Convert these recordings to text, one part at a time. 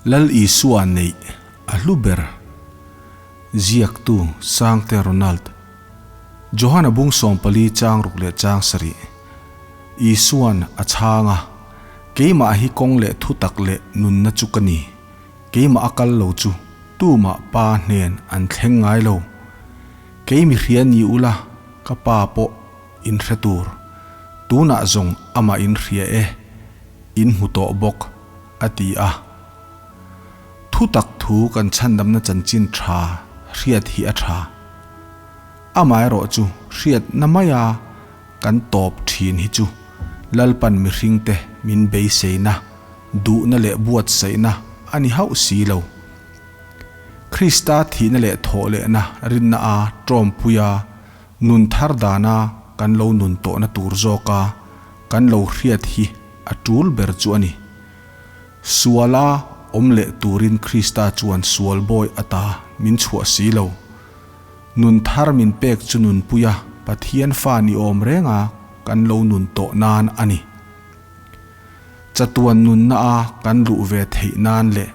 Lal Isua neih a hlu ber. Ziaktu Sangte Ronald. Johana bung 14 chang ruk leh chang sarih. Isuan a chhang a, Keimah hi kawng leh thutak leh nunna chu ka ni. Keimah a kal lo chu tumah Pa hnen an thleng ngai lo. Kei mi hria ni ula ka Pa pawh in hre tur. Tunah zawng amah in hria e, in hmu tawh bawk, a ti a. Thutak thu kan chhandamna chanchin tha hriat hi a tha. Amaherawh chu hriatna maia kan tawp thin hi chu Lalpan mihringte min beiseina, duhna leh buatsaihna a ni hauh si lo. Krista thihna leh thawhlehna rinna a tawmpuia nun thar dana kan lo nun tawhna tur zawka kan lo hriat hi a tul ber chu a ni. Suala awm leh turin Krista chuan sual bawi ata min chhuah si lo. Nun thar min pek chu nunpuia Pathian fa ni awm renga kan lo nun tawh nan a ni. Chatuan nunna a kan luh ve theih nan leh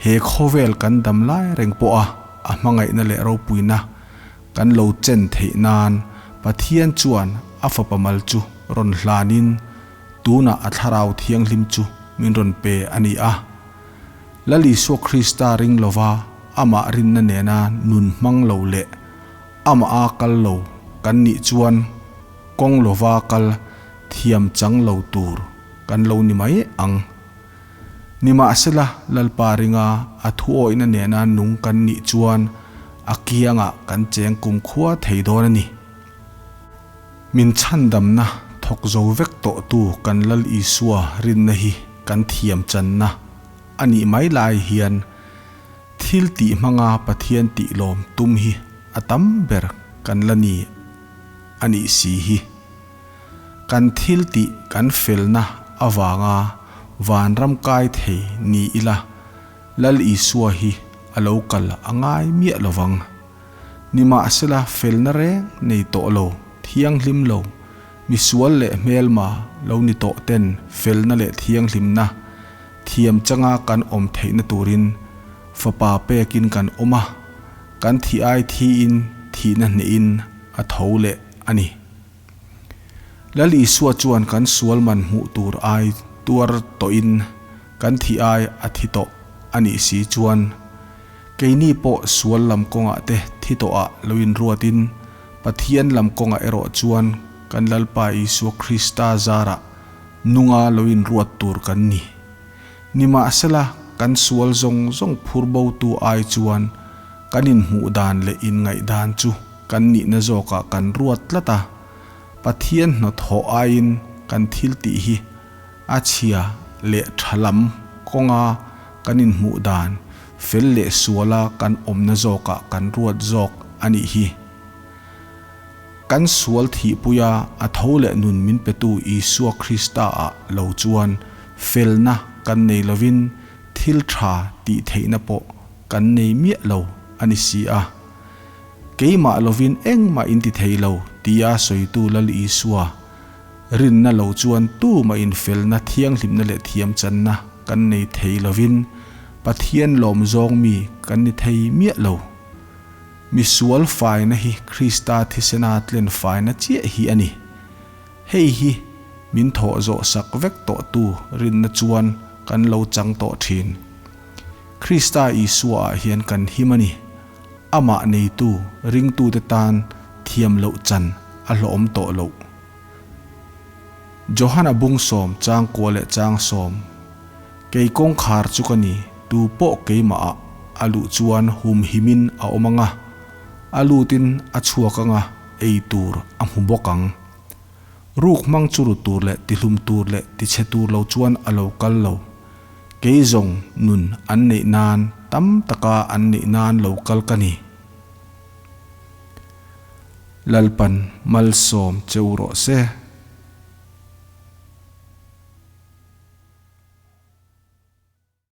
he khawvel kan dam lai reng pawha a hmangaihna leh ropuina kan lo chen theih nan Pathian chuan a fapa mal chu rawn hlanin tunah a thlarau thianghlim chu min rawn pe a ni a. Lal Isua Krista ring lova amah rinna nena nun hmang lo leh amah a kal lo kan nih chuan kawng lova kal thiam chang lo tur kan lo ni mai ang. Nimahsela, Lalpa ringa a thuawihna nena nung kan nih chuan a kiangah kan cheng kumkhua thei dawn a ni. Min chhandamna thawk zo vek tawhtu kan Lal Isua rinna hi kan thiam channa a nih mai lai hian thil tih hmanga Pathian tih lawm tum hi a tam ber kan la ni a nih si hi. Kan thil tih kan felna avanga vanram kai thei ni ila Lal Isua hi a lo kal a ngai miah lovang. Nimahsela felna reng nei tawh lo, thianghlim lo, misual leh hmelma lo ni tawh ten felna leh thianghlimna thiam changa kan awm theihna turin Fapa pekin kan awm a, kan thih ai thiin thihna hnehin a tho leh a ni. Lal Isua chuan kan sual man hmuh tur ai tuar tawhin kan thih ai a thi tawh a nih si chuan keini pawh sual lam kawngah te thi tawhah lo inruatin Pathian lam kawngah erawh chuan kan Lalpa Isua Krista zarah nunga lo inruat tur kan ni. Nimahsela kan sual zawng zawng phur botu ai chuan kan inhmuh dan leh inngaih dan chu kan nihna zawkah kan ruat tlat a, Pathian hnawthawh aiin kan thil tih hi a chhia leh tha lam kawnga kan inhmuh dan fel leh suala kan awmna zawkah kan ruat zawk a nih hi. Kan sual thihpuia a tho leh nun min petu Isua Krista-ah lo chuan felna kan nei lovin thil tha tih theihna pawh kan nei miah lo a ni si a. Keimah lovin engmah in ti thei lo, tia sawitu Lal Isua rinna lo chuan tumah in felna, thianghlimna leh thiamchanna kan nei thei lovin Pathian lawm zawng mi kan ni thei miah lo. Misual faina hi Krista thisena tlen faina chiah hi a ni. Hei hi min thawh zawh sak vek tawhtu rinna chuan kan lo chang tawh thin. Krista Isua ah hian kan him a ni. Amah neitu ringtute tan thiam loh chan a hlawhawm tawh loh. Johana bung sawm chang kua leh chang sawm, Kei kawngkhar chu ka ni, tu pawh keimah ah a luh chuan hum himin a awm ang a, a lutin a chhuak ang a, ei tur a hmu bawk ang. Ruk hmang chu ru tur leh tihlum tur leh tichhe tur lo chuan a lo kal lo. Kei zawng nun an neih nan tam taka an neih nan lo kal ka ni. Lalpan malsawm che u rawh se.